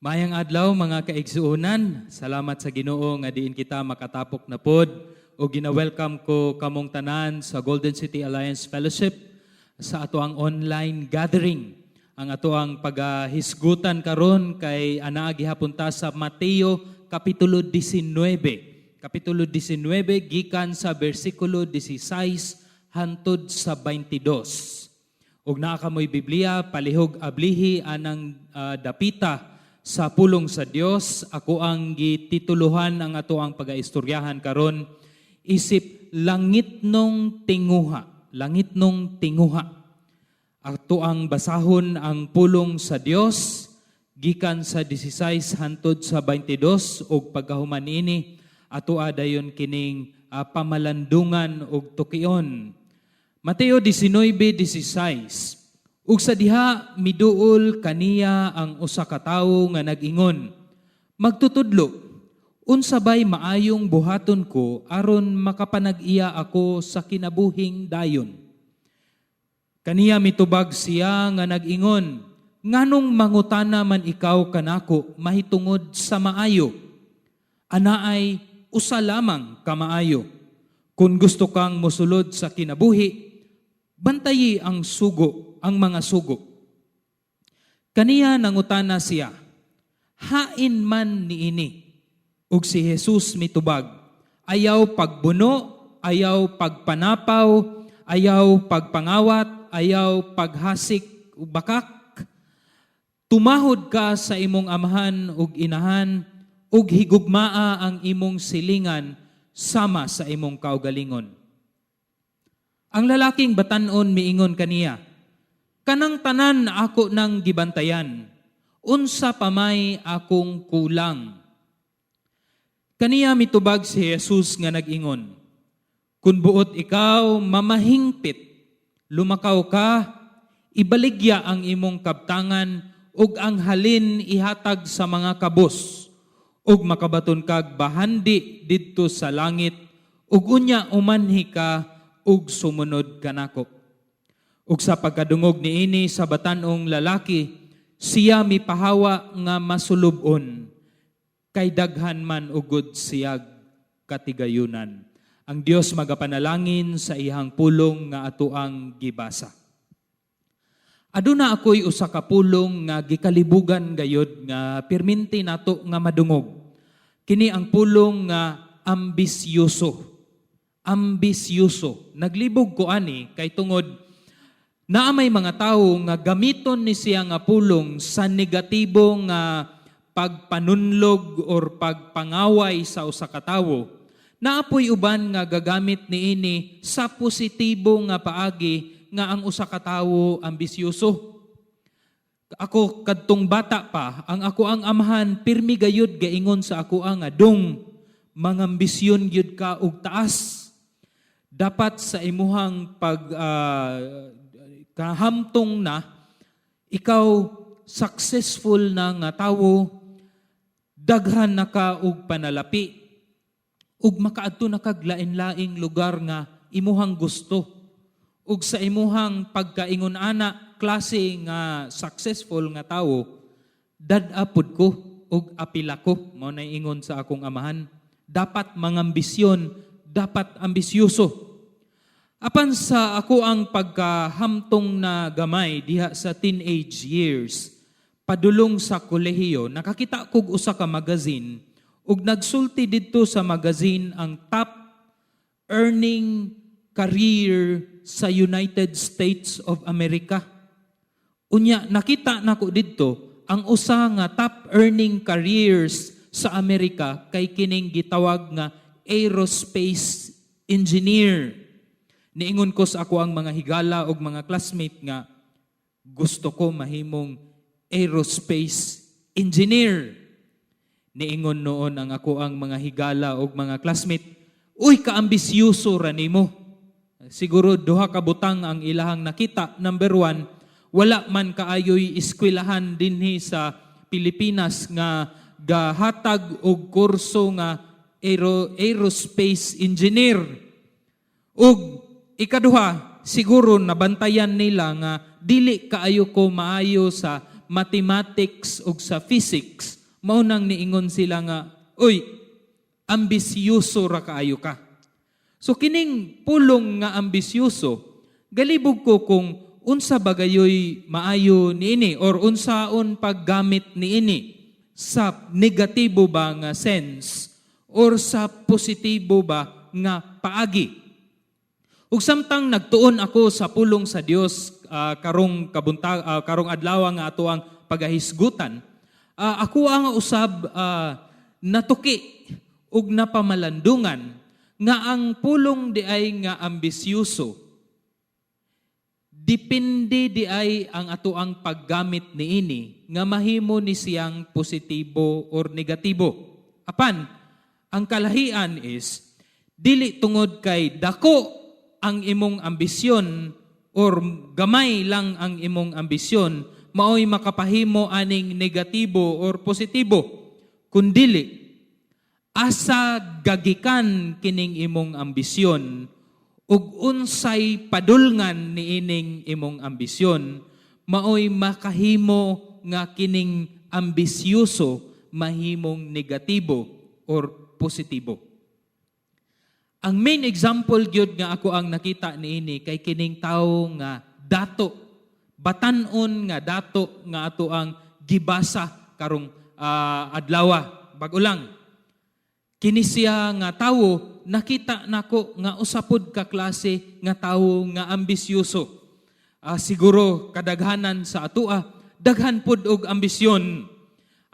Maayong adlaw, mga kaigsuonan. Salamat sa Ginoo nga diin kita makatapok na pod o gina-welcome ko kamong tanan sa Golden City Alliance Fellowship sa ato ang online gathering. Ang ato ang pagahisgutan karon kay anaa gihapon ta sa Mateo kapitulo 19. Kapitulo 19 gikan sa bersikulo 16 hantod sa 22. Ug naa kamoy Biblia, palihog ablihi anang dapita sa pulong sa Dios. Ako ang gitituluhan ang ato ang pagaistoryahan karon isip "Langitnong Tinguha". Langitnong Tinguha. Ato ang basahon ang pulong sa Dios gikan sa 16 hantod sa 22 ug pagkahuman niini, ato dayon kining pamalandungan ug tukion. Mateo 19:16. Ug sa diha miduol kaniya ang usa ka tawo nga nag-ingon, "Magtutudlo, unsa bay maayong buhaton ko aron makapanag-iya ako sa kinabuhing dayon?" Kaniya mitubag siya nga nag-ingon, "Nganong mangutana man ikaw kanako mahitungod sa maayo? Anaay usa lamang ka maayo. Kung gusto kang mosulod sa kinabuhi, bantayi ang sugo, ang mga sugo." Kaniya nangutana siya, "Hain man niini?" Ug si Jesus mitubag, "Ayaw pagbuno, ayaw pagpanapaw, ayaw pagpangawat, ayaw paghasik ug bakak. Tumahod ka sa imong amahan ug inahan, ug higugmaa ang imong silingan sama sa imong kaugalingon." Ang lalaking batan-on miingon kaniya, "Kanang tanan ako nang gibantayan. Unsa pa may akong kulang?" Kaniya mitubag si Jesus nga nag-ingon, "Kung buot ikaw mamahingpit, lumakaw ka, ibaligya ang imong kabtangan ug ang halin ihatag sa mga kabos, ug makabaton kag bahandi didto sa langit, ug unya umanhi ka ug sumunod kanako." Ug sa pagkadungog niini sa batan-ong lalaki, siya mipahawa nga masulub-on, kay daghan man ugod siyag katigayunan. Ang Dios magapanalangin sa iyang pulong nga atoang gibasa. Aduna ako'y usa ka pulong nga gikalibugan gayod nga pirminti nato nga madungog. Kini ang pulong nga ambisyoso. Ambisyoso. Naglibog ko ani kay tungod naa may mga tawo nga gamiton ni siya nga pulong sa negatibo nga pagpanunlog or pagpangaway sa usa ka tawo. Naa poy uban nga gagamit niini sa positibo nga paagi nga ang usa ka tawo ambisyoso. Ako kadtong bata pa, ang ako ang amahan pirmi gayud gaingon sa ako nga, "Dong, mangambisyon gyud ka og taas. Dapat sa imuhang pag kahamtong na ikaw successful na nga tawo, daghan na ka og panalapi ug makaadto na kag lain-laing lugar nga imuhang gusto. Ug sa imuhang pagkaingon ana klase nga successful nga tawo, dad-a pud ko ug apila ko." Mao na ingon sa akong amahan. Dapat mangambisyon, dapat ambisyoso. Apan sa ako ang pagkahamtong na gamay diha sa teenage years, padulong sa kolehiyo, nakakita kog usa ka magazine ug nagsulti didto sa magazine ang top earning career sa United States of America. Unya nakita nako didto ang usa nga top earning careers sa Amerika kay kining gitawag nga aerospace engineer. Niingon ko sa ako ang mga higala og mga classmate nga gusto ko mahimong aerospace engineer. Niingon noon ang ako ang mga higala og mga classmate, "Uy, kaambisyoso ra nimo." Siguro duha ka butang ang ilahang nakita. Number one, wala man kaayoy eskwelahan dinhi sa Pilipinas nga gahatag og kurso nga aerospace engineer. Ug ikaduha, siguro nabantayan nila nga dili kaayo ko maayo sa mathematics ug sa physics, mao nang niingon sila nga, "Uy, ambisyoso ra kaayo ka." So kining pulong nga ambisyoso, galibog ko kung unsa ba gayoy maayo niini or unsaon paggamit niini, sa negatibo ba nga sense or sa positibo ba nga paagi. Ug samtang nagtuon ako sa pulong sa Dios karong kabunta karong adlaw nga ato ang pagahisgutan, ako ang usab natuki ug napamalandungan nga ang pulong di ay nga ambisyoso, depende di ay ang ato ang paggamit niini nga mahimo ni siyang positibo or negatibo. Apan, ang kalahian is dili tungod kay dako ang imong ambisyon or gamay lang ang imong ambisyon maoy makapahimo aning negatibo or positibo, kundili asa gagikan kining imong ambisyon ug unsay padulngan niining imong ambisyon maoy makahimo nga kining ambisyoso mahimong negatibo or positibo. Ang main example gyud nga ako ang nakita niini kay kining tawo nga dato, batan-on nga dato nga ato ang gibasa karong adlaw, bag-o lang. Kini siya nga tawo, nakita nako nga usa pod ka klase nga tawo nga ambisyoso. Siguro kadaghanan sa atoa daghan pod og ambisyon.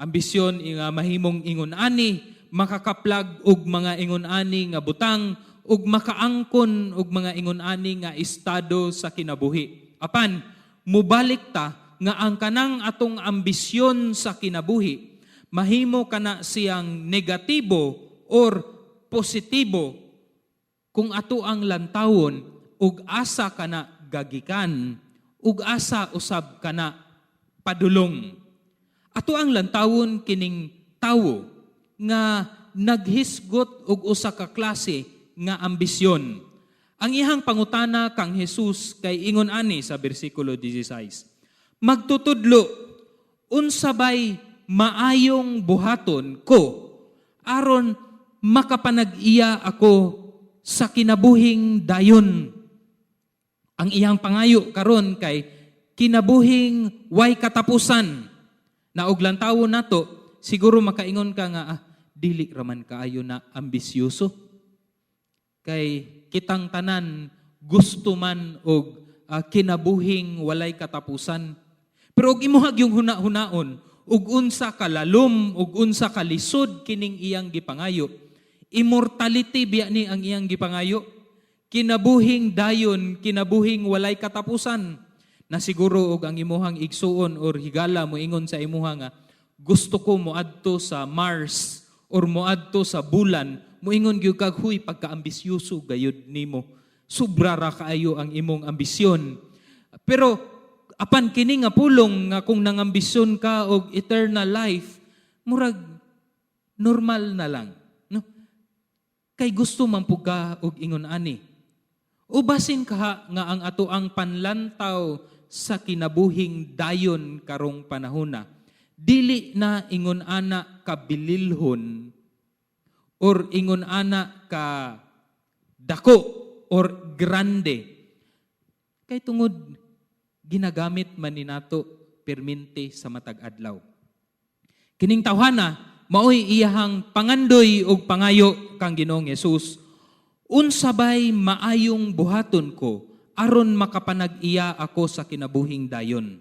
Ambisyon nga mahimong ingon ani, makakaplag og mga ingon ani nga butang ug makaangkon og mga ingon ani nga estado sa kinabuhi. Apan mubalik ta nga ang kanang atong ambisyon sa kinabuhi, mahimo kana siyang negatibo or positibo kung ato ang lantawon ug asa kana gagikan ug asa usab kana padulong. Ato ang lantawon kining tawo nga naghisgot og usa ka klase nga ambisyon. Ang iyang pangutana kang Jesus kay ingon ani sa bersikulo 16. "Magtutudlo, unsa bay maayong buhaton ko aron makapanag-iya ako sa kinabuhing dayon?" Ang iyang pangayo karon kay kinabuhing way katapusan. Na og lantawon nato, siguro makaingon ka nga, "Ah, dili raman kaayo na ambisyoso. Kay kitang tanan gusto man og kinabuhing walay katapusan." Pero og imuha gyung huna-hunaon, ug unsa kalalom ug unsa kalisod kining iyang gipangayo. Immortality biya ni ang iyang gipangayo. Kinabuhing dayon, kinabuhing walay katapusan. Na siguro og ang imuhang igsuon or higala moingon sa imuha nga gusto ko moadto sa Mars or moadto sa bulan, moingon gyud kag, "Huy, pagkaambisyoso gayud nimo. Sobra ra kaayo ang imong ambisyon." Pero apan kini nga pulong nga kung nangambisyon ka og eternal life, murag normal na lang, no? Kay gusto man pud ka og ingon ani. O basin kaha nga ang ato ang panlantaw sa kinabuhing dayon karong panahona, dili na ingon ana kabililhon or ingon ana ka dako or grande. Kay tungod ginagamit man ni nato permente sa matag adlaw. Kining tawhana maoy iyahang pangandoy og pangayo kang Ginoong Hesus. "Unsa bay maayong buhaton ko aron makapanag-iya ako sa kinabuhing dayon?"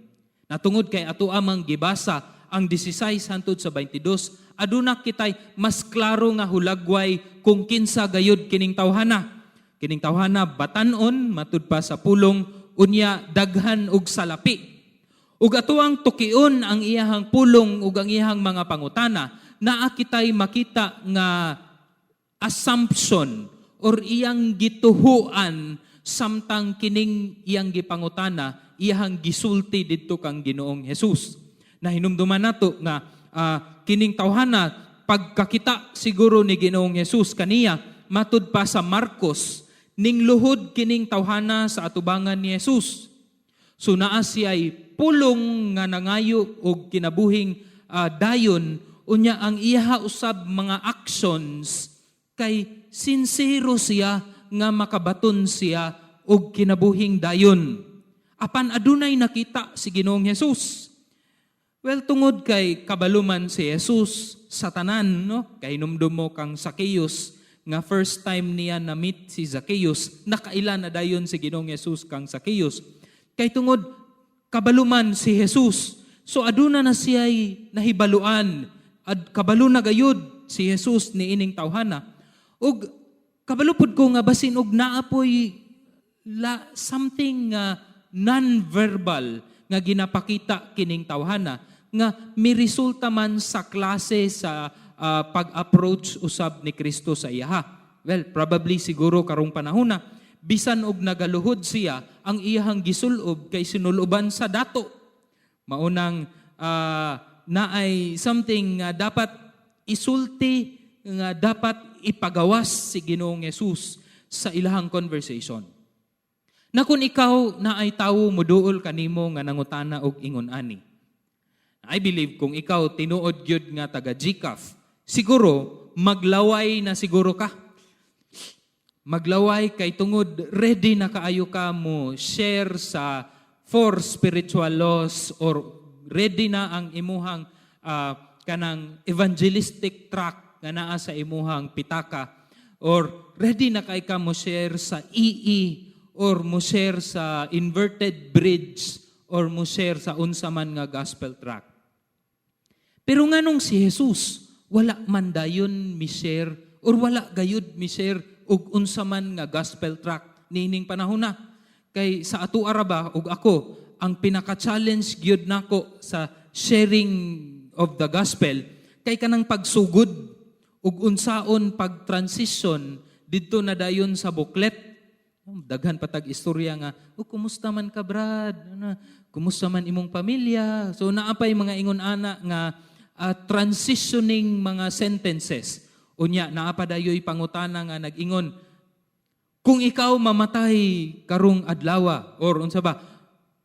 Natungod kay ato amang gibasa ang 16 hantod sa 22, aduna kitay mas klaro nga hulagway kung kinsa gayud kining tawhana. Kining tawhana batan-on matud pa sa pulong, unya daghan og salapi. Ug ato ang tukion ang iyahang pulong ug ang iyahang mga pangutana, naa kitay makita nga assumption or iyang gituhuan samtang kining iyang gipangutana, iyang gisulti didto kang Ginoong Hesus. Nahinumduman nato nga kining tawhana, pagkakita siguro ni Ginoong Hesus kaniya, matud pa sa Marcos, ning luhod kining tawhana sa atubangan ni Jesus. So naa siya'y pulong nga nangayo og kinabuhing dayon, unya ang iyaha usab mga actions kay sincero siya nga makabaton siya og kinabuhing dayon. Apan adunay nakita si Ginoong Jesus. Well, tungod kay kabalo man si Jesus sa tanan, no? Kay hinumdum mo kang Zacchaeus, nga first time niya na meet si Zacchaeus, nakaila na dayon si Ginoong Jesus kang Zacchaeus. Kay tungod kabalo man si Jesus, so aduna na siya'y nahibaluan, at kabalo na gayud si Jesus ni ining tawhana. Ug kabalo pud ko nga basin og naa poy la something nga non-verbal nga ginapakita kining tawhana nga miresulta man sa klase sa pag-approach usab ni Kristo sa iyaha. Well, probably siguro karong panahon na bisan og nagaluhod siya, ang iyahang gisulob kay sinuloban sa dato. Maunang naay something nga dapat isulti, nga dapat ipagawas si Ginoong Jesus sa ilahang conversation. Na kung ikaw naay tawo muduol kanimo nga nangutana og ingon ani. I believe kung ikaw tinuod gyud nga taga GCAF, siguro maglaway na siguro ka. Maglaway kay tungod ready na kaayo ka mo share sa four spiritual laws or ready na ang imuhang kanang evangelistic tract nga naa sa imuhang pitaka or ready na kay ka mo share sa EE or mo share sa inverted bridge or mo share sa unsa man nga gospel tract. Pero nganong si Jesus wala man dayon mi share or wala gayud mi share og unsa man nga gospel tract niining panahon na? Kay sa ato ra ba ug ako, ang pinaka-challenge gyud nako sa sharing of the gospel kay kanang pagsugod ug unsaon pag-transition didto na dayon sa booklet. Daghan patag istorya nga, "Oh, kumusta man ka, Brad? Ano, kumusta man imong pamilya?" So naa pay mga ingon ana nga transitioning mga sentences. Unya, naa pa dayoy pangutana nga nag-ingon, "Kung ikaw mamatay karong adlawa," or unsa ba,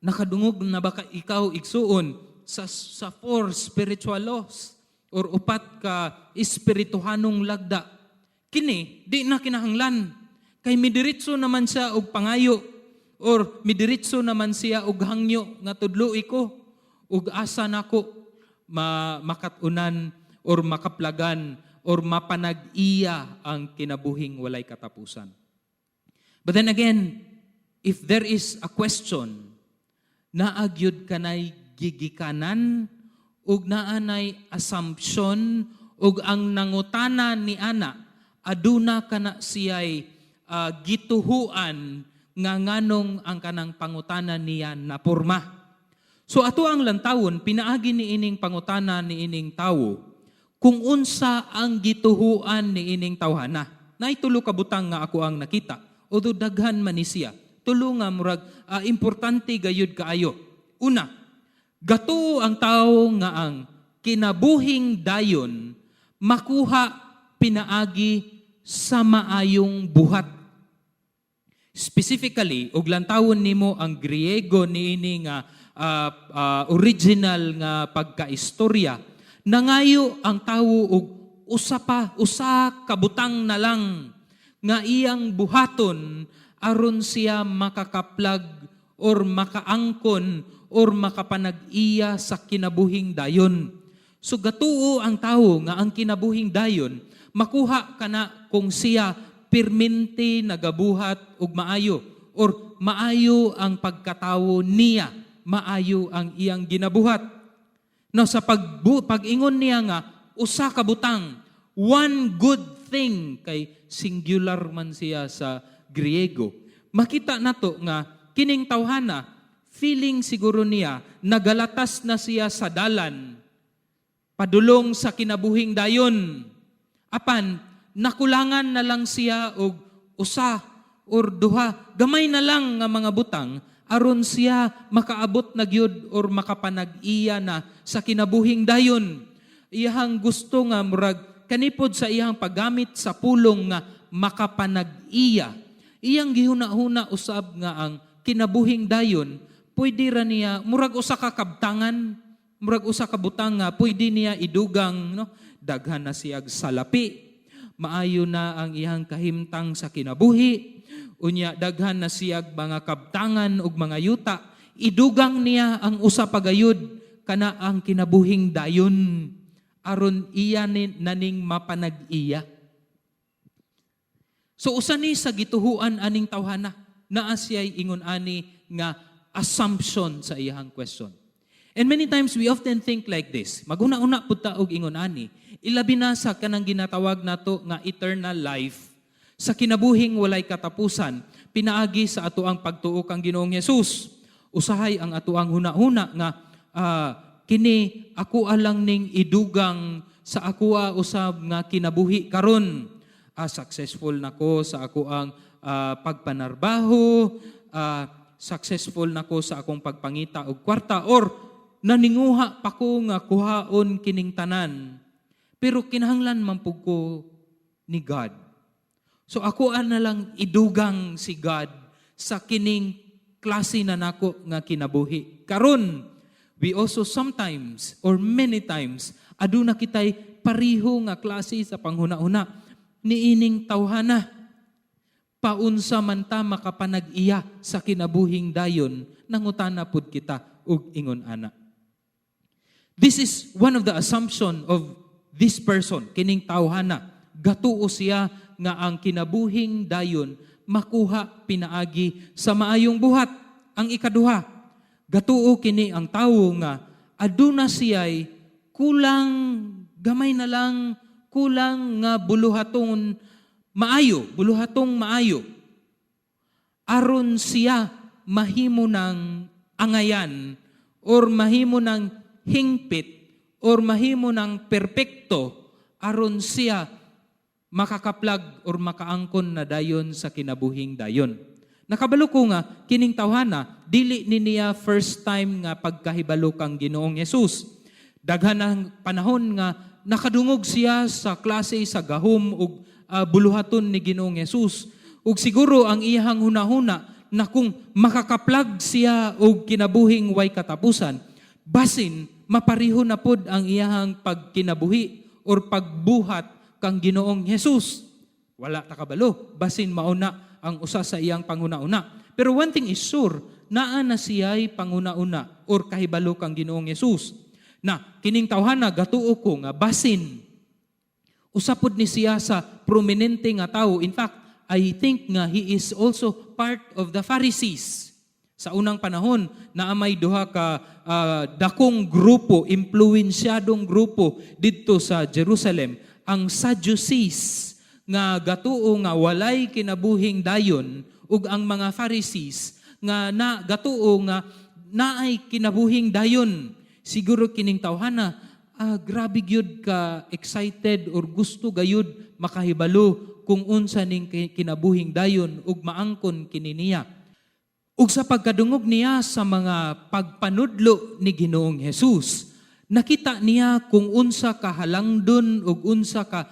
"Nakadungog na ba ka ikaw, igsuon, sa four spiritual laws or upat ka espirituhanong lagda?" Kini di na kinahanglan kay midiretso naman siya og pangayo or midiretso naman siya og hangyo nga tudloi ko ug asa nako makat-unan or makaplagan or mapanag-iya ang kinabuhing walay katapusan. But then again, if there is a question, naa gyud kanay gigikanan ug naa nay assumption ug ang nangutana ni ana aduna kana siya'y gituhuan nga nganong ang kanang pangutana niya napurma. So ato ang lantawon pinaagi ni ining pangutana ni ining tawo kung unsa ang gituhuan ni ining tawhana. Naay tulo ka butang nga ako ang nakita. Although daghan man ni siya. Tulo nga murag importante gayud kaayo. Una, gatuo ang tawo nga ang kinabuhing dayon makuha pinaagi sa maayong buhat. Specifically, og lantawon nimo ang Griego niini nga original nga pagkaistorya, nangayo ang tawo og usa pa, usa ka butang na lang nga iyang buhaton aron siya makakaplag or makaangkon or makapanag-iya sa kinabuhing dayon. So gatuo ang tawo nga ang kinabuhing dayon makuha kana kung siya pirminti nagabuhat og maayo or maayo ang pagkatawo niya, maayo ang iyang ginabuhat. No, sa pag-ingon niya nga usa ka butang, one good thing, kay singular man siya sa Griego. Makita nato nga kining tawhana, feeling siguro niya nagalatas na siya sa dalan padulong sa kinabuhing dayon. Apan nakulangan na lang siya og usa or duha, gamay na lang nga mga butang aron siya makaabot na gyud or makapanag-iya na sa kinabuhing dayon. Iyahang gusto nga murag kanipod sa iyang paggamit sa pulong nga makapanag-iya. Iyang gihuna-huna usab nga ang kinabuhing dayon Pwede ra niya, murag usa ka kabtangan, murag usa ka butang nga pwede niya idugang, no? Daghan na siyag salapi, maayo na ang iyang kahimtang sa kinabuhi, unya daghan na siyag mga kabtangan ug mga yuta, idugang niya ang usa pa gayud, kana ang kinabuhing dayon, aron iya ni, naning mapanag-iya. So usa ni sa gituhuan aning tawhana, naa siya'y ingon ani nga assumption sa iyang question. And many times we often think like this. Maghuna-huna pud ta og ingon ani. Ilabi na sa kanang ginatawag nato nga eternal life, sa kinabuhing walay katapusan pinaagi sa atoang pagtuo kang Ginoong Hesus. Usahay ang atoang huna-huna nga kini ako alang ning idugang sa akoa usab nga kinabuhi karon. Successful nako sa ako ang pagpanarbaho, successful nako sa akong pagpangita og kwarta or naninguha pa ko nga kuhaon kining tanan. Pero kinahanglan man pud ko ni God. So ako na lang idugang si God sa kining klase na nako nga kinabuhi. Karon, we also sometimes or many times aduna kitay pariho nga klase sa panghuna-huna niining tawhana. Paunsa man ta makapanag-iya sa kinabuhing dayon, nangutana pud kita og ingon ana. This is one of the assumption of this person, kining tawhana. Gatuo siya nga ang kinabuhing dayon makuha pinaagi sa maayong buhat. Ang ikaduha, gatuo kini ang tawo nga aduna siya'y kulang, gamay na lang kulang nga buluhaton maayo, buluhatong maayo, aron siya mahimo ng angayan or mahimo ng hingpit or mahimo ng perpekto aron siya makakaplag or makaangkon na dayon sa kinabuhing dayon. Nakabalo ko nga kining tawhana dili ni niya first time nga pagkahibalo kang Ginoong Hesus. Daghan ang panahon nga nakadungog siya sa klase sa gahom ug buluhaton ni Ginoong Hesus. Ug siguro ang iyang hunahuna na kung makakaplag siya og kinabuhing way katapusan, basin mapariho na pod ang iyang pagkinabuhi or pagbuhat kang Ginoong Hesus. Wala ta kabalo, basin mauna ang usa sa iyang panghuna-una. Pero one thing is sure, naa na siya'y panghuna-una or kahibalo kang Ginoong Hesus. Na kining tawhana gatuo ko nga basin usa pod ni siya sa prominente nga tawo. In fact, I think nga he is also part of the Pharisees. Sa unang panahon, naa may duha ka dakong grupo, impluensyadong grupo didto sa Jerusalem, ang Sadducees nga gatuo nga walay kinabuhing dayon ug ang mga Pharisees nga na gatuo nga naay kinabuhing dayon. Siguro kining tawhana, grabe gyud ka excited or gusto gayud makahibalo kung unsa ning kinabuhing dayon ug maangkon kini niya. Ug sa pagkadungog niya sa mga pagpanudlo ni Ginoong Hesus, nakita niya kung unsa ka halangdon ug unsa ka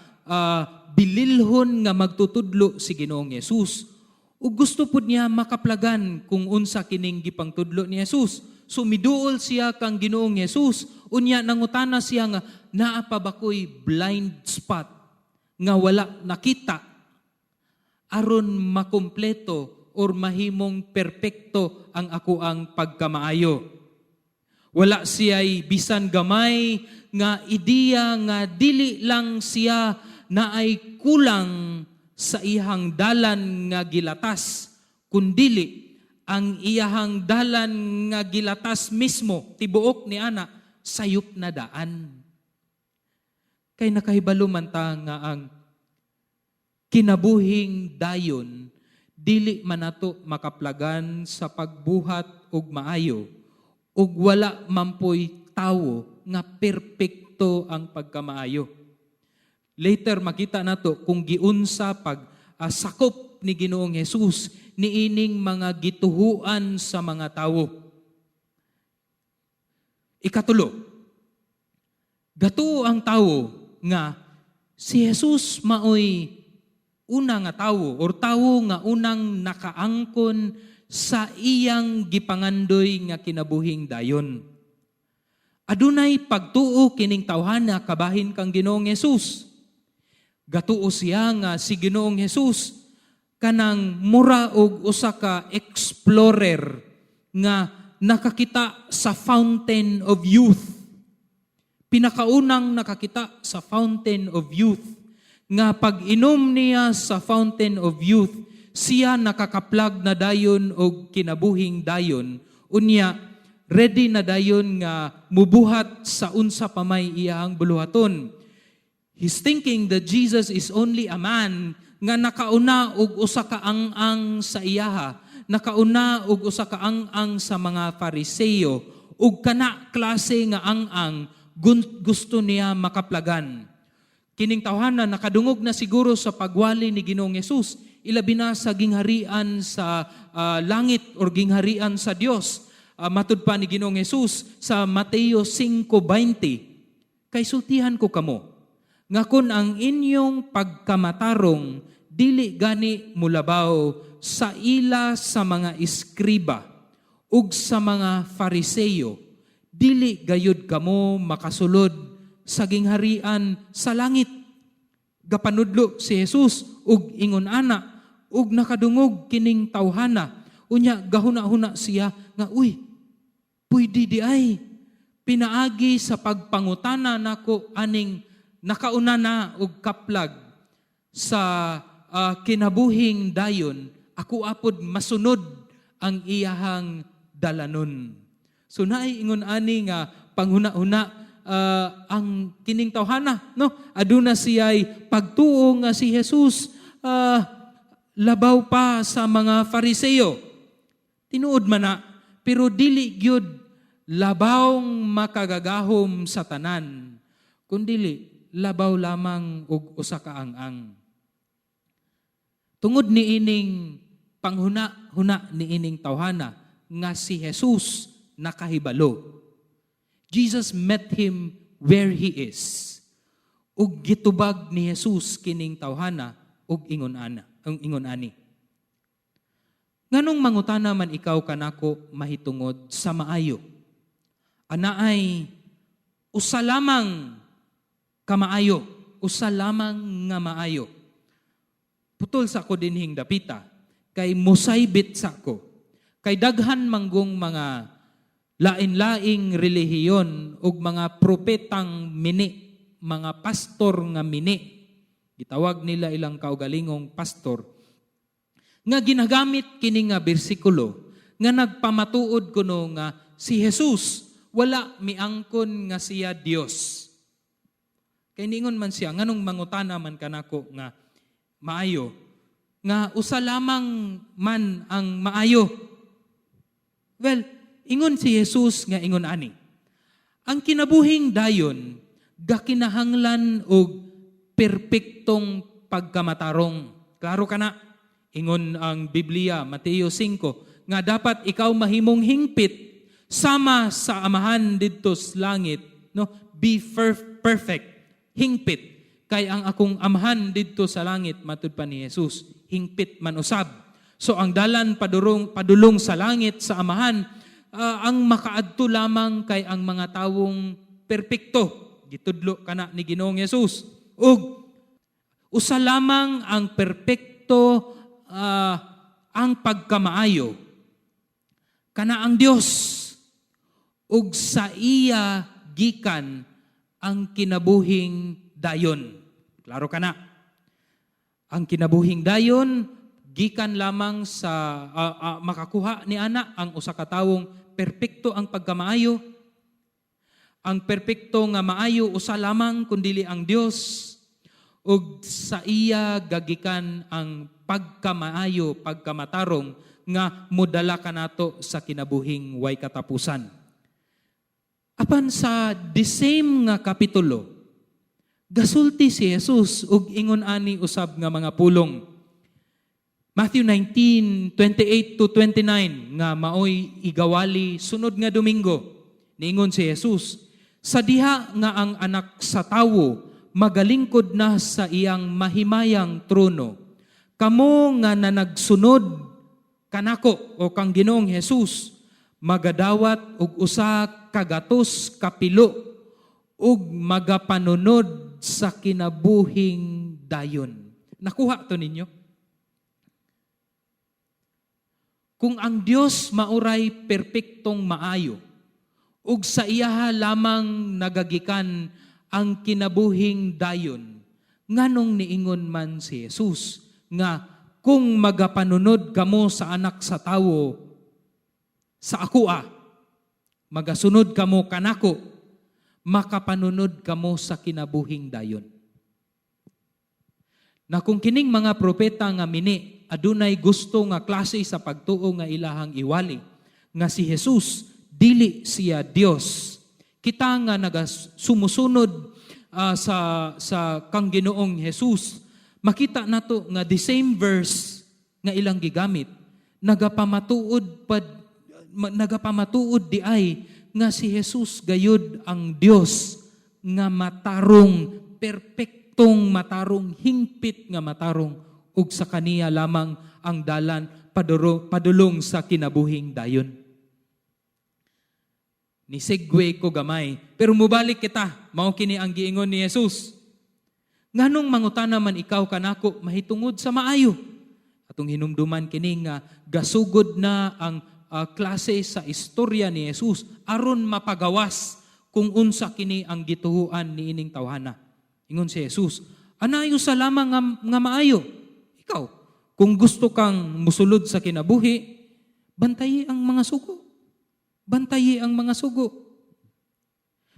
bililhon nga magtutudlo si Ginoong Hesus. Ug gusto pud niya makaplagan kung unsa kining gipangtudlo ni Jesus. So miduol siya kang Ginoong Hesus. Unya nangutana siya nga naa pa ba ko'y blind spot nga wala nakita aron makumpleto or mahimong perpekto ang akoang pagkamaayo. Wala siya'y bisan gamay nga ideya nga dili lang siya na ay kulang sa iyang dalan nga gilatas, kundili ang iyahang dalan nga gilatas mismo, tibuok ni ana, sayop na daan. Kay nakahibalo man ta nga ang kinabuhing dayon dili man nato makaplagan sa pagbuhat og maayo ug wala man poy tawo nga perpekto ang pagkamaayo. Later makita nato kung giunsa pag sakop ni Ginoong Hesus niining mga gituhuan sa mga tawo. Ikatulo, gatuo ang tawo nga si Jesus maoy una nga tawo or tawo nga unang nakaangkon sa iyang gipangandoy nga kinabuhing dayon. Adunay pagtuo kining tawhana kabahin kang Ginoong Hesus. Gatuo siya nga si Ginoong Hesus kanang mura og usa ka explorer nga nakakita sa fountain of youth. Pinakaunang nakakita sa fountain of youth nga pag-inom niya sa fountain of youth, siya nakakaplag na dayon og kinabuhing dayon. Unya, ready na dayon nga mubuhat sa unsa pa may iyang buluhaton. He's thinking that Jesus is only a man nga nakauna og usa ka ang-ang sa iyaha, nakauna og usa ka ang-ang sa mga Fariseo, ug kana klase nga ang-ang gusto niya makaplagan. Kining tawhana nakadungog na siguro sa pagwali ni Ginoong Hesus, ilabi na sa gingharian sa langit or gingharian sa Dios. Matud pa ni Ginoong Hesus sa Mateo 5:20, "Kay sultihan ko kamo nga kun ang inyong pagkamatarong dili gani mulabaw sa ila sa mga eskriba ug sa mga Fariseo, dili gayud kamo makasulod sa gingharian sa langit." Gapanudlo si Jesus ug ingon ana ug nakadungog kining tawhana. Unya gahuna-huna siya nga, "Uy, pwede diay pinaagi sa pagpangutana nako aning nakauna na og kaplag sa kinabuhing dayon, ako apod masunod ang iyahang dalanon." So naay ingon ani nga panghuna-huna ang kining tawhana, no? Aduna siya'y pagtuo nga si Jesus labaw pa sa mga Fariseo. Tinuod man na, pero dili gyud labawng makagagahom sa tanan, kundili labaw lamang og usa ka ang-ang. Tungod niining panghuna-huna niining tawhana nga si Jesus nakahibalo, Jesus met him where he is. Ug gitubag ni Jesus kining tawhana ug ingon ana, ang ingon ani, "Nganong mangutana man ikaw kanako mahitungod sa maayo? Anaay usa lamang kamaayo, usa lamang nga maayo." Putol sa ko dinhing dapita kay musaybit sa ko. Kay daghan manggong mga lain-laing relihiyon ug mga propetang mini, mga pastor nga mini. Gitawag nila ilang kaugalingong pastor nga ginagamit kini nga bersikulo nga nagpamatuod kuno nga si Jesus wala miangkon nga siya Dios. Kay ningon man siya, "Nganong mangutana man kanako nga maayo, nga usa lamang man ang maayo?" Well, ingon si Jesus nga ingon ani. Ang kinabuhing dayon gakinahanglan og perpektong pagkamatarong. Klaro kana. Ingon ang Biblia, Mateo 5, nga dapat ikaw mahimong hingpit sama sa Amahan didto sa langit, no? Be perfect, hingpit kay ang akong Amahan didto sa langit, matud pa ni Jesus, hingpit man usab. So ang dalan padulong sa langit sa Amahan, ang makaadto lamang kay ang mga tawong perpekto. Gitudlo kana ni Ginoong Jesus. Ug usa lamang ang perpekto ang pagkamaayo, kana ang Dios, ug sa iya gikan ang kinabuhing dayon. Klaro kana. Ang kinabuhing dayon gikan lamang sa makakuha ni ana ang usa ka tawong perpekto ang pagkamaayo. Ang perpekto nga maayo usa lamang kundili ang Dios, ug sa iya gagikan ang pagkamaayo, pagkamatarong nga modala kanato sa kinabuhing way katapusan. Apan sa the same nga kapitulo, gasulti si Jesus ug ingon ani usab nga mga pulong. Matthew 19:28 to 29 nga maoy igawali sunod nga Domingo. Niingon si Jesus, "Sa diha nga ang Anak sa Tawo magalingkod na sa iyang mahimayang trono, kamo nga nanagsunod Kanako o kang Ginoong Jesus magadawat og 100 ka pilo ug magapanunod sa kinabuhing dayon. Nakuha to ninyo? Kung ang Dios mauray perpektong maayo ug sa iyaha lamang nagagikan ang kinabuhing dayon, nganong niingon man si Jesus nga kung magapanunod kamo sa Anak sa Tawo, sa akoa, magasunod kamo kanako, makapanunod kamo sa kinabuhing dayon? Na kung kining mga propeta nga mini adunay gusto nga klase sa pagtuo nga ilahang iwali nga si Jesus dili siya Dios, kita nga nagasumusunod sa kang Ginoong Jesus, makita nato nga the same verse nga ilang gigamit nagapamatuod di ay nga si Jesus gayud ang Dios nga matarong, perpektong matarong, hingpit nga matarong, ug sa kaniya lamang ang dalan padulong sa kinabuhing dayon. Ni segue ko gamay, pero mubalik kita, mao kini ang giingon ni Jesus. "Nganong mangutana man ikaw kanako mahitungod sa maayo?" Atong hinumduman kini nga gasugod na ang klase sa istorya ni Jesus aron mapagawas kung unsa kini ang gituhuan niining tawhana. Ingon si Jesus, "Anayo sa lamang nga maayo. Ikaw, kung gusto kang musulod sa kinabuhi, bantayi ang mga sugo. Bantayi ang mga sugo."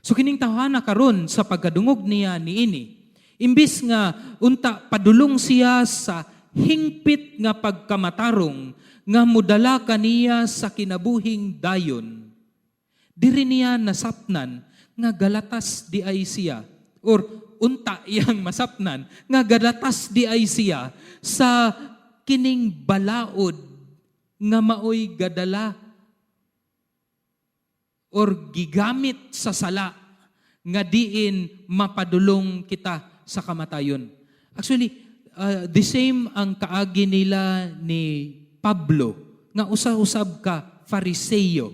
So kining tawhana karon, sa pagkadungog niya niini, imbis nga unta padulong siya sa hingpit nga pagkamatarong nga mudala kaniya sa kinabuhing dayon, diri niya nasapnan nga galatas di ay siya or unta iyang masapnan nga galatas di ay siya sa kining balaod nga maoy gadala or gigamit sa sala nga diin mapadulong kita sa kamatayon. Actually, the same ang kaagi nila ni Pablo nga usa-usab ka Fariseo,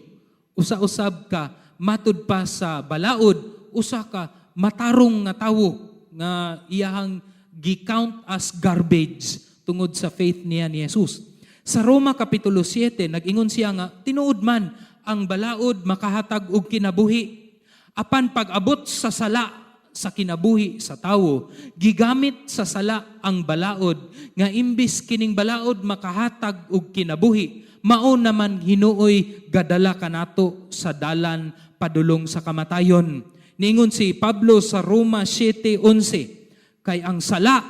usa-usab ka matud pa sa balaod, usa ka matarong nga tawo nga iyahang gi-count as garbage tungod sa faith niya ni Jesus. Sa Roma Kapitulo 7, nag-ingon siya nga tinuod man ang balaod makahatag og kinabuhi. Apan pag-abot sa sala sa kinabuhi sa tawo, gigamit sa sala ang balaod nga imbis kining balaod makahatag og kinabuhi, mao naman hinuoy gadala kanato sa dalan padulong sa kamatayon. Niingon si Pablo sa Roma 7:11, kay ang sala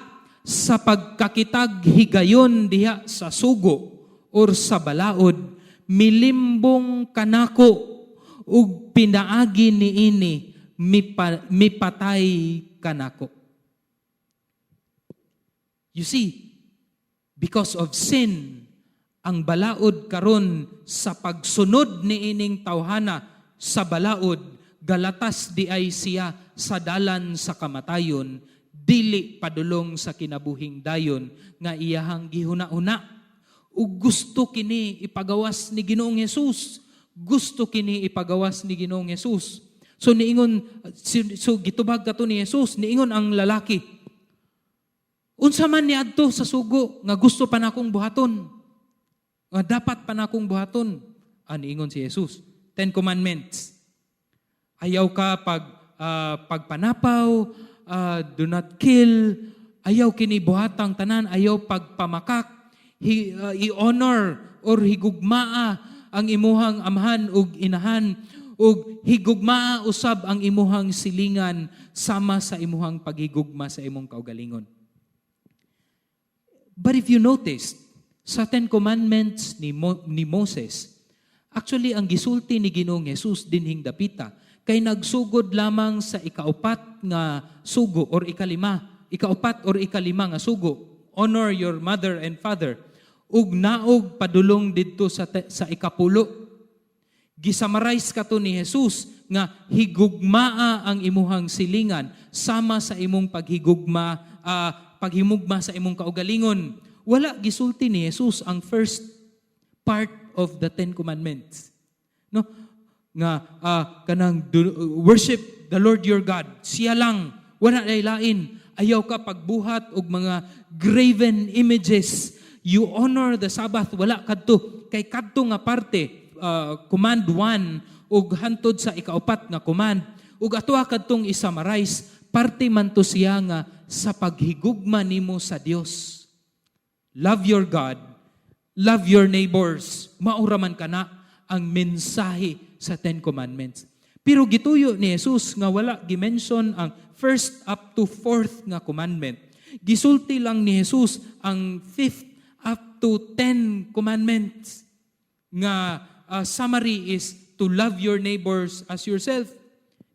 sa pagkakitag higayon diha sa sugo or sa balaod, milimbong kanako ug pinaagi niini mipatay kanako. You see, because of sin, ang balaod karon, sa pagsunod niining tawhana sa balaod, galatas di ay siya sa dalan sa kamatayon, dili padulong sa kinabuhing dayon nga iyahang gihuna-huna. Ug gusto kini ipagawas ni Ginoong Hesus. Gusto kini ipagawas ni Ginoong Hesus. So niingon, so gitubag kato ni Jesus, niingon ang lalaki, "Unsa man niadto sa sugo nga gusto pa nakong buhaton? Nga dapat pa nakong buhaton?" Ah, niingon si Jesus, "Ten Commandments. Ayaw ka pagpanapaw, do not kill, ayaw kini buhatang tanan, ayaw pagpamakak, i-honor or higugmaa ang imuhang amahan ug inahan, ug higugmaa usab ang imuhang silingan sama sa imuhang paghigugma sa imong kaugalingon." But if you noticed, sa Ten Commandments ni Moses, actually ang gisulti ni Ginoong Jesus dinhing dapita, kay nagsugod lamang sa ikaupat nga sugo or ikalima, ikaupat or ikalima nga sugo, honor your mother and father, ug naog padulong didto sa ikapulo. Gisummarize kato ni Jesus nga higugmaa ang imuhang silingan sama sa imong paghimugma sa imong kaugalingon. Wala gisulti ni Jesus ang first Part of the Ten Commandments. No? Nga kanang worship the Lord your God. Siya lang, wala nay lain. Ayaw ka pagbuhat og mga graven images. You honor the Sabbath, wala kadto kay kadto nga parte, command 1 ug hantod sa ikaupat nga command ug atoa kadtong i-summarize, parte man to siya nga sa paghigugma nimo sa Dios. Love your God, love your neighbors. Mao ra man kana ang mensahe sa Ten Commandments. Pero gituyo ni Jesus nga wala gi-mention ang first up to fourth nga commandment. Gisulti lang ni Jesus ang fifth up to 10 commandments nga summary is to love your neighbors as yourself.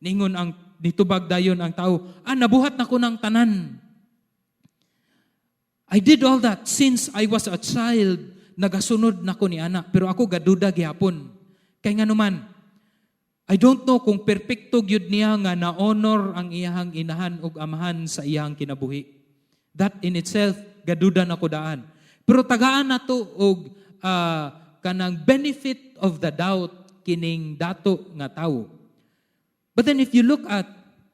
Ningon ang nitubag dayon ang tao, "Ah, nabuhat na ko ng tanan. I did all that since I was a child, nagasunod na ko ni ana, pero ako gaduda gihapon." Kay nganuman, I don't know kung perpekto gyud niya nga na-honor ang iyahang inahan ug amahan sa iyahang kinabuhi. That in itself, gaduda na ko daan. Pero tagaan nato og kanang benefit of the doubt kining dato nga tawo. But then if you look at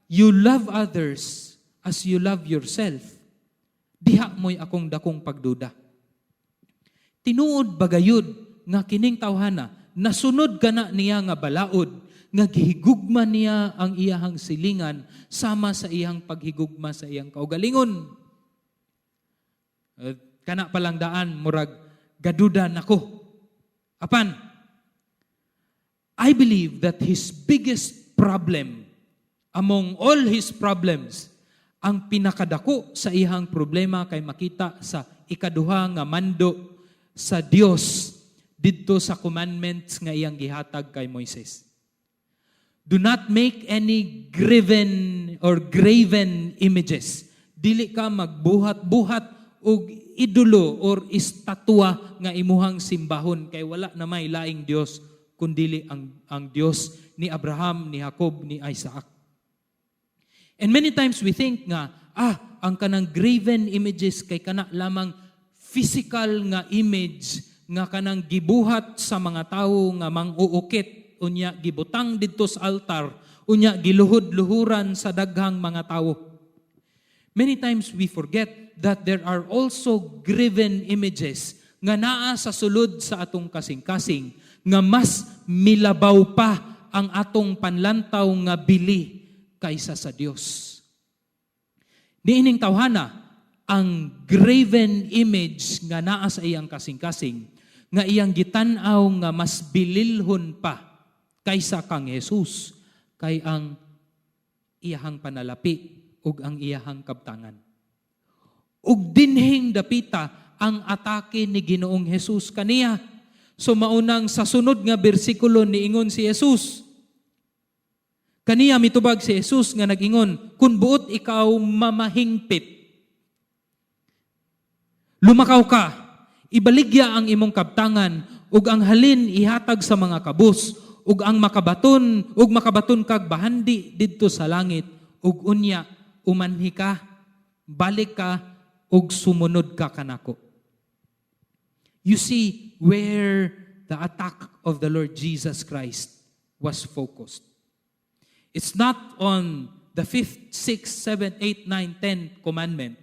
you love others as you love yourself, diha mo'y akong dakong pagduda. Tinuod bagayod nga kining tawhana, nasunod kana niya nga balaod, nga gihigugma niya ang iyahang silingan sama sa iyang paghigugma sa iyang kaugalingon? Kana palang daan, murag gaduda nako. Apan, I believe that his biggest problem among all his problems, ang pinakadako sa iyang problema kay makita sa ikaduha nga mando sa Dios didto sa commandments nga iyang gihatag kay Moises. Do not make any graven or graven images. Dili ka magbuhat-buhat og idolo or estatwa nga imuhang simbahon kay wala na may laing Dios kundili ang Dios ni Abraham, ni Jacob, ni Isaac. And many times we think nga ang kanang graven images kay kana lamang physical nga image nga kanang gibuhat sa mga tawo nga mang-uukit, unya gibutang didto sa altar, unya giluhod-luhuran sa daghang mga tawo. Many times we forget that there are also graven images nga naa sa sulod sa atong kasing-kasing nga mas milabaw pa ang atong panlantaw nga bili kaysa sa Dios. Niining tawhana, ang graven image nga naa sa iyang kasing-kasing, nga iyang gitan-aw nga mas bililhon pa kaysa kang Jesus, kay ang iyahang panalapi ug ang iyahang kabtangan. Ug dinhing dapita ang atake ni Ginoong Jesus kaniya. So maunang sa sunod nga bersikulo niingon si Jesus. Kaniya mitubag si Jesus nga nag-ingon, "Kung buot ikaw mamahingpit, lumakaw ka, ibaligya ang imong kabtangan, ug ang halin ihatag sa mga kabus, ug ang makabaton, ug makabaton kag bahandi didto sa langit, ug unya umanhi ka, balik ka, ug sumunod ka kanako." You see where the attack of the Lord Jesus Christ was focused. It's not on the fifth, sixth, seventh, eighth, nine, 10 commandment.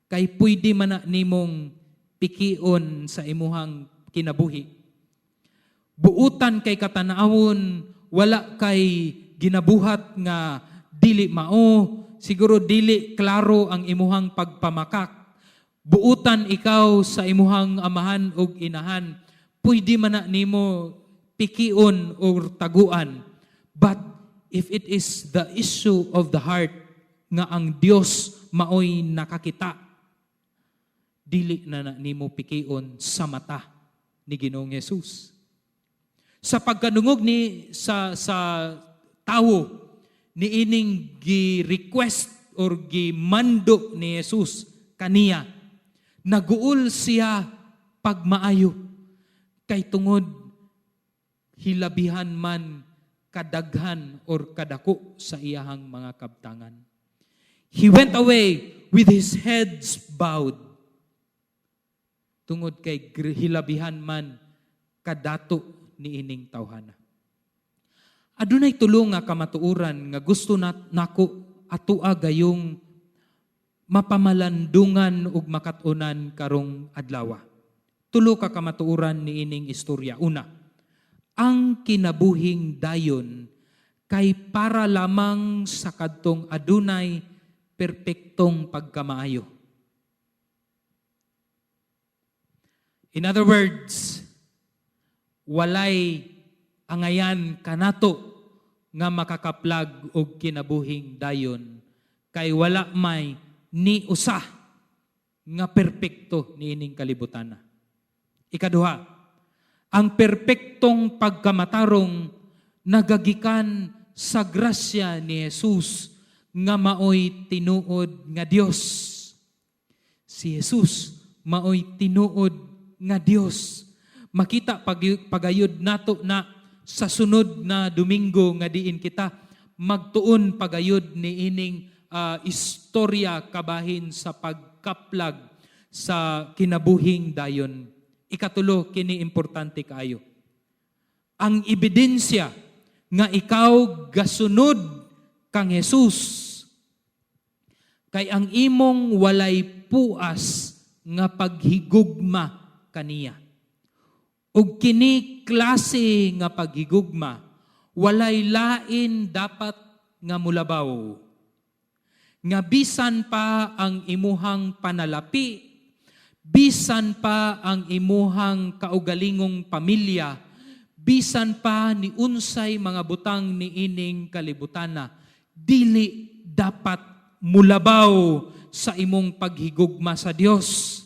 Kay pwede man na nimong pikion sa imuhang kinabuhi. Buutan kay katanawon, wala kay ginabuhat nga dili mao, siguro dili klaro ang imuhang pagpamakak. Buutan ikaw sa imuhang amahan ug inahan, pwede man na nimo pikion or taguan. But if it is the issue of the heart nga ang Dios maoy nakakita, dili na na nimo pikion sa mata ni Ginoong Jesus. Sa pagkadungog ni sa tawo ni ining gi-request or gi-mando ni Jesus kaniya, naguol siya pagmaayo kay tungod hilabihan man kadaghan or kadako sa iyahang mga kabtangan. He went away with his heads bowed. Tungod kay hilabihan man Kadato niining tawhana. Adunay tulo nga kamatuoran nga gusto na nako atua gayong mapamalandungan ug makat-unan karong adlaw. Tulo ka kamatuoran niining istorya. Una, ang kinabuhing dayon kay para lamang sa kadtong adunay perpektong pagkamaayo. In other words, walay angayan kanato nga makakaplag og kinabuhing dayon kay wala may ni usa nga perpekto niining kalibutan. Ikaduha, ang perpektong pagkamatarong nagagikan sa grasya ni Jesus nga maoy tinuod nga Dios. Si Jesus maoy tinuod nga Dios. Makita pagayod nato na sa sunod na Domingo nga diin kita magtuon pagayod niining istorya kabahin sa pagkaplag sa kinabuhing dayon. Ikatulo, kini importante kaayo. Ang ebidensya nga ikaw gasunod kang Jesus kay ang imong walay puas nga paghigugma kaniya. Ug kini klase nga paghigugma, walay lain dapat nga mulabaw. Nga bisan pa ang imuhang panalapi, bisan pa ang imuhang kaugalingong pamilya, bisan pa ni unsay mga butang niining kalibutana, dili dapat mulabaw sa imong paghigugma sa Dios.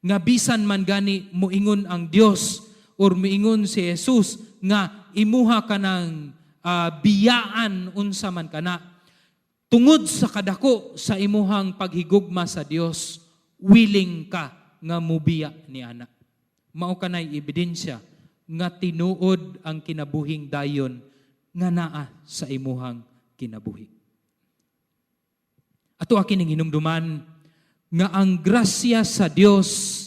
Nga bisan man gani muingon ang Dios or muingon si Jesus nga imuha ka ng biyaan unsa man kana, tungod sa kadako sa imuhang paghigugma sa Dios, willing ka nga mubiya ni ana. Mao kanay ebidensya nga tinuod ang kinabuhing dayon nga naa sa imuhang kinabuhi. Ato kining hinumduman nga ang grasya sa Dios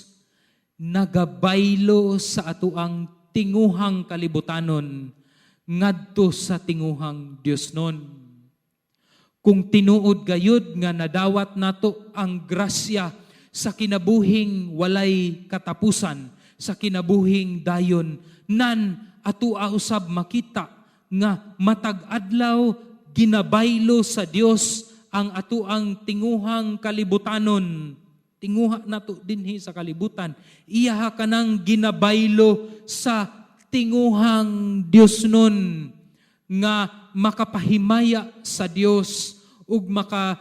nagabaylo sa atoang tinguhang kalibutanon ngadto sa tinguhang Diosnon. Kung tinuod gayud nga nadawat nato ang grasya sa kinabuhing walay katapusan, sa kinabuhing dayon, nan atua usab makita nga matag adlaw ginabaylo sa Dios ang atuang tinguhang kalibutanon. Tinguha nato dinhi sa kalibutan. Iyaha kanang ginabaylo sa tinguhang Dios nun nga makapahimaya sa Dios ug maka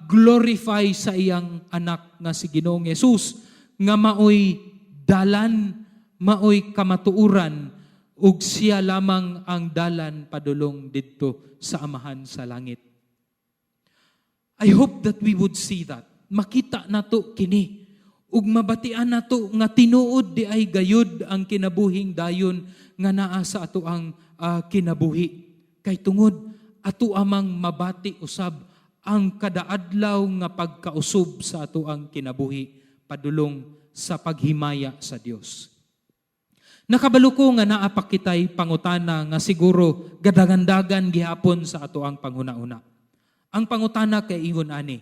glorify sa iyang anak nga si Ginoong Hesus, nga maoy dalan, maoy kamatuoran, ug siya lamang ang dalan padulong didto sa Amahan sa langit. I hope that we would see that. Makita nato kini ug mabatian nato nga tinuod di ay gayud ang kinabuhing dayon nga naa sa ato ang kinabuhi. Kay tungod ato amang mabati usab ang kadaadlaw nga pagkausob sa ato ang kinabuhi padulong sa paghimaya sa Dios. Nakabalo ko nga naa pa kitay pangutana nga siguro gadagandagan gihapon sa ato ang panghuna-una. Ang pangutana kay ingon ani: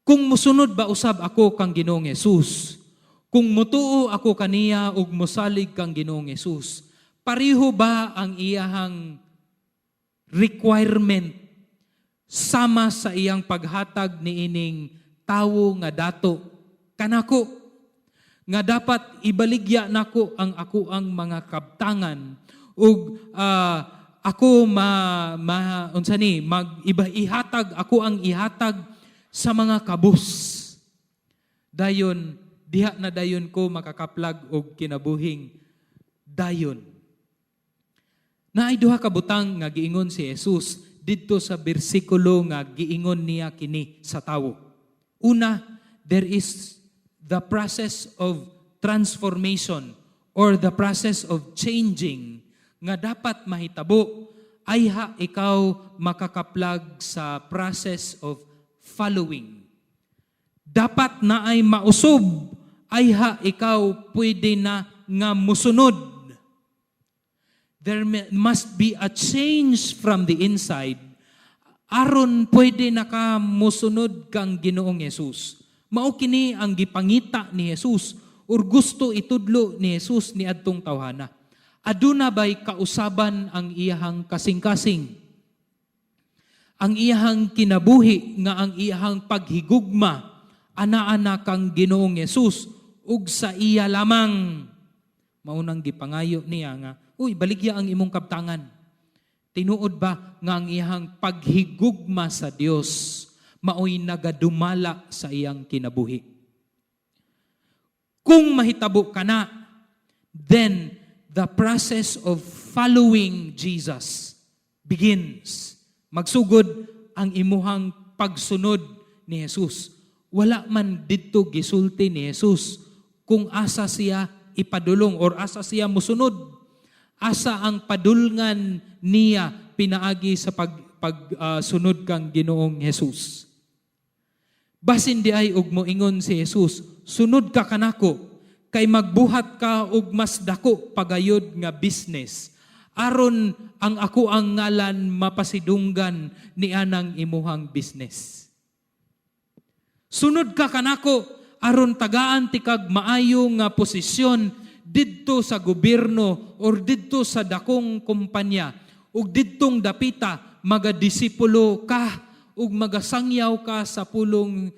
Kung musunod ba usab ako kang Ginoong Hesus, kung mutuo ako kaniya ug musalig kang Ginoong Hesus, pareho ba ang iyahang requirement sama sa iyang paghatag niining tawo nga dato kanako, nga dapat ibaligya nako ang ako ang mga kabtangan ug ako ma, ma unsa ni mag iba ihatag ako ang ihatag sa mga kabus, dayon diha na dayon ko makakaplag og kinabuhing dayon? Naay duha ka butang nga giingon si Jesus didto sa bersikulo nga giingon niya kini sa tawo. Una, there is the process of transformation or the process of changing nga dapat mahitabo ayha ikaw makakaplag sa process of following. Dapat na ay mausob ayha ikaw pwede na nga musunod. There must be a change from the inside aron pwede na ka musunod kang Ginoong Hesus. Mao kini ang gipangita ni Jesus or gusto itudlo ni Jesus ni adtong tawhana. Aduna bay kausaban ang iyahang kasing-kasing? Ang iyahang kinabuhi nga ang iyahang paghigugma ana-ana kang Ginoong Hesus ug sa iya lamang. Mao nang gipangayo niya nga, "Uy, baligya ang imong kabtangan." Tinuod ba nga ang iyahang paghigugma sa Dios maoy nagadumala sa iyang kinabuhi? Kung mahitabo kana, then the process of following Jesus begins. Magsugod ang imuhang pagsunod ni Jesus. Wala man didto gisulti ni Jesus kung asa siya ipadulong or asa siya musunod. Asa ang padulngan niya pinaagi sa pag sunod kang Ginoong Jesus. Basin diay og moingon si Jesus, "Sunod ka kanako kay magbuhat ka og mas dako pagayod nga business aron ang ako ang ngalan mapasidunggan ni anang imuhang business. Sunod ka kanako aron tagaan tikag maayo nga posisyon didto sa gobyerno or didto sa dakong kumpanya ug didtong dapita magadisipulo ka ug magasangyaw ka sa pulong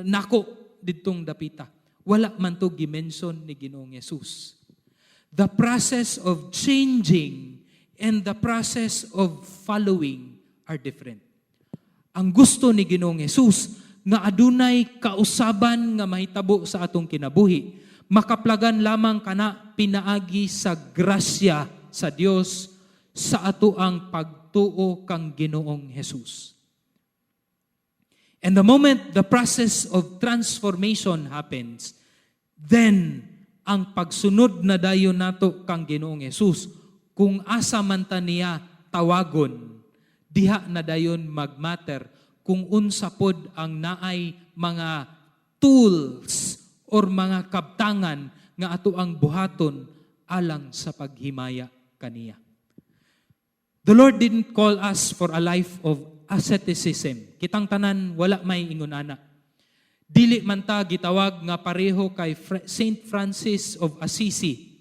nako didtong dapita." Wala man to gimension ni Ginoong Hesus. The process of changing and the process of following are different. Ang gusto ni Ginoong Hesus nga adunay kausaban nga mahitabo sa atong kinabuhi, makaplagan lamang kana pinaagi sa grasya sa Dios sa ato ang pagtuo kang Ginoong Hesus. And the moment the process of transformation happens, then ang pagsunod na dayon nato kang Ginoong Hesus, kung asa man ta niya tawagon, diha na dayon magmatter kung unsa pod ang naay mga tools or mga kabtangan nga ato ang buhaton alang sa paghimaya kaniya. The Lord didn't call us for a life of asceticism. Kitang tanan, wala may ingon ana. Dili man ta gitawag nga pareho kay Saint Francis of Assisi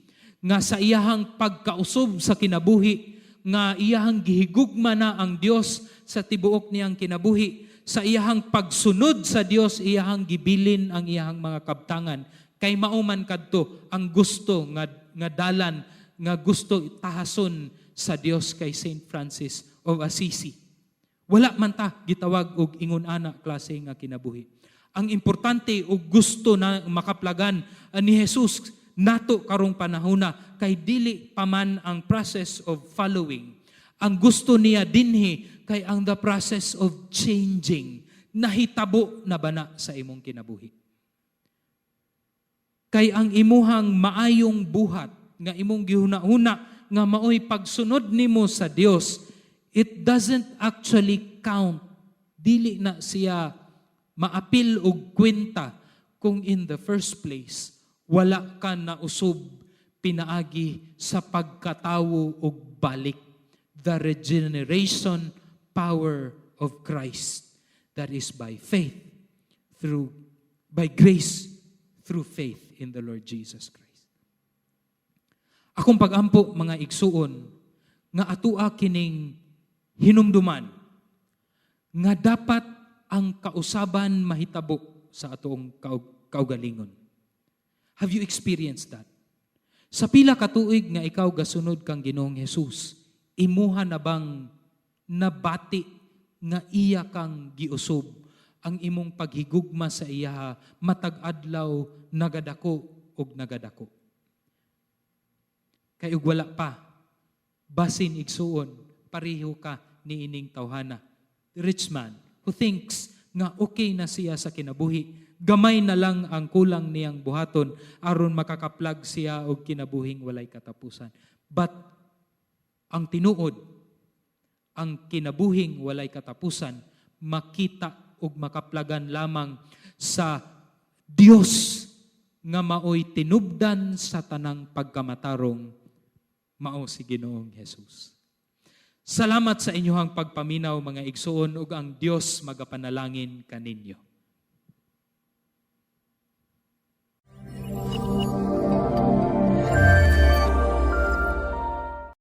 nga sa iyahang pagkausob sa kinabuhi, nga iyahang gihigugma na ang Dios sa tibuok niyang kinabuhi, sa iyahang pagsunod sa Dios, iyahang gibilin ang iyahang mga kabtangan kay mao man kadto ang gusto nga dalan nga gusto tahason sa Dios kay Saint Francis of Assisi. Wala man ta gitawag og ingon ana klase nga kinabuhi. Ang importante og gusto na makaplagan ni Jesus nato karong panahona kay dili pa man ang process of following. Ang gusto niya dinhi kay ang the process of changing. Nahitabo na ba na sa imong kinabuhi? Kay ang imuhang maayong buhat nga imong gihuna-huna nga maoy pagsunod nimo sa Dios, it doesn't actually count. Dili na siya maapil og kwenta kung in the first place wala ka na usob pinaagi sa pagkatawo og balik, the regeneration power of Christ that is by faith through by grace through faith in the Lord Jesus Christ. Akong pagampo, mga igsuon, nga atua kining hinumduman nga dapat ang kausaban mahitabo sa atong kaugalingon. Have you experienced that? Sa pila ka tuig nga ikaw gasunod kang Ginoong Hesus, imuha na bang nabati nga iya kang giusob, ang imong paghigugma sa iya matag adlaw nagadako og nagadako? Kay ug wala pa, basin, igsuon, pareho ka niining tawhana. The rich man who thinks nga okay na siya sa kinabuhi, gamay na lang ang kulang niyang buhaton aron makakaplag siya og kinabuhing walay katapusan. But ang tinuod, ang kinabuhing walay katapusan makita ug makaplagan lamang sa Dios. nga maoy tinubdan sa tanang pagkamatarong, mao si Ginoong Jesus. Salamat sa inyong pagpaminaw, mga igsoon, ug ang Dios magapanalangin kaninyo.